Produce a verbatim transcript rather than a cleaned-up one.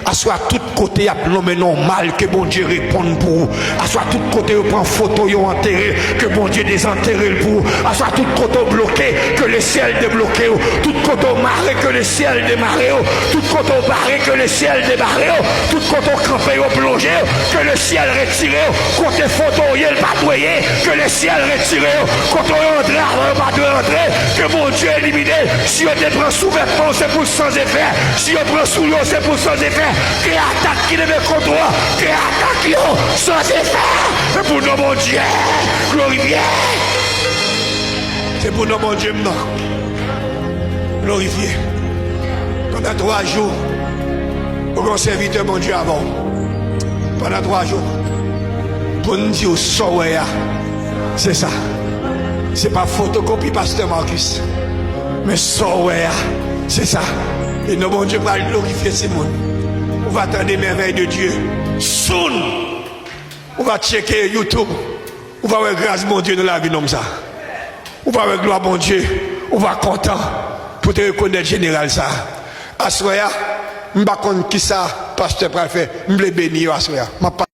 Aswè a, tout kote y ap nonmen non w mal, ke Bondye reponn pou ou. Aswè a, tout kote yo pran foto, yo antere, ke Bondye dezantere l pou ou. Aswè a, tout kote w bloke, ke lesyèl debloke w. Tout kote w mare, ke lesyèl demare w. Tout kote w bare, ke lesyèl debare w. Tout kote w kanpe, yo plonje w, ke lesyèl retire w. Kote foto w ye, l pa dwe ye, ke lesyèl retire w. Kote yo antre avan, yo pa dwe antre, ke Bondye elimine l. Si yo te pran souvètman w, se pou l san efè. Si yo pran soulye w, se pou l san efè. Ke atak ki leve kont ou an, ke atak yo san efè. Se pou non Bondye glorifye. Se pou non Bondye m nan glorifye. Pandan twa jou, ou gen yon sèvitè Bondye avè w. Pandan twa jou, pou n di w sa w wè a, se sa. Se pa fotokopi pastè Marcus. Men sa w wè a, se sa. E non Bondye pral glorifye, timoun. Ou va tande mèvèy de Dye. Soon! Ou va tcheke YouTube. Ou va wè gras Bondye nan lavi nonm sa. Ou va wè glwa Bondye. Ou va kontan pou te rekonèt jeneral sa. Aswè a, m pa konn kisa pastè pral fè. M vle beni yo aswè a. M ap